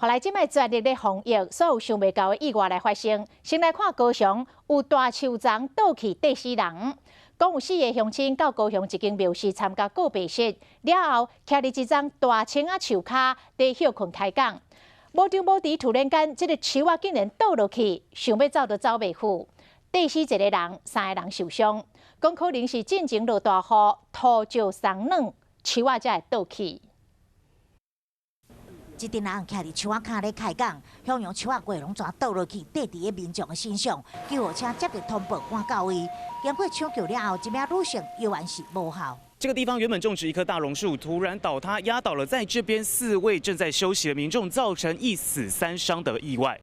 予來這擺全力咧防疫，所有想袂到的意外來發生。先來看高雄有大樹叢倒去硩死人，講有四个鄉親到高雄一間廟寺參加告白式，了後徛佇一叢大青仔樹跤佇歇睏開講，無張無遲突然間，這个樹仔竟然倒落去，想欲走都走袂去，硩死一个人，三个人受傷。講可能是進前落大雨，土石鬆軟，樹仔才會倒去。這陣人徛佇樹仔跤咧開講，向陽樹仔過攏全倒落去，硩佇咧民眾的身上。救護車接到通報趕到位，經過搶救了後，這名女性猶原是無效。這個地方原本種植一棵大榕樹，突然倒塌，壓倒了在這邊四位正在休息的民眾，造成一死三傷的意外。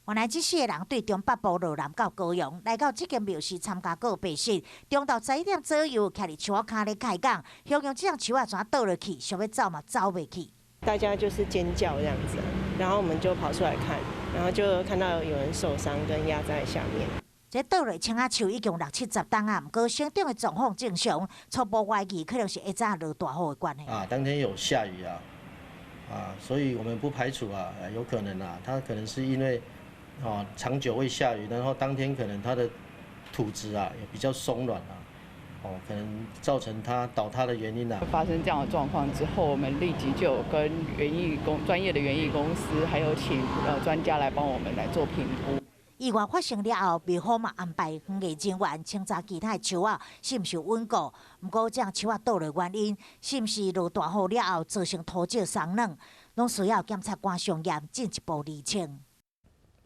原來這四个人對中北部羅南到高雄，來到這間廟寺參加告白式，中晝11點左右，徛佇樹仔跤咧開講，向陽這樣樹仔全倒落去，想欲走嘛走袂去。大家就是尖叫這樣子，然後我們就跑出來看，然後就看到有人受傷跟壓在下面。這倒落青仔樹已經六七十冬啊，毋過生長的狀況正常，初步懷疑可能是下早落大雨的關係。啊，當天有下雨啊，啊，所以我們不排除啊，有可能啊，它可能是因為啊長久未下雨，然後當天可能它的土質啊也比較鬆軟啊。哦，可能造成它倒塌的原因啦。發生這樣的狀況之後，我們立即就有跟園藝公專業的園藝公司，還有請專家來幫我們來做評估。意外發生了後，廟方嘛安排園藝人員清查其他的樹仔是毋是穩固。毋過這樣樹仔倒落原因，是毋是落大雨了後造成土石鬆軟，攏需要檢察官相驗進一步釐清。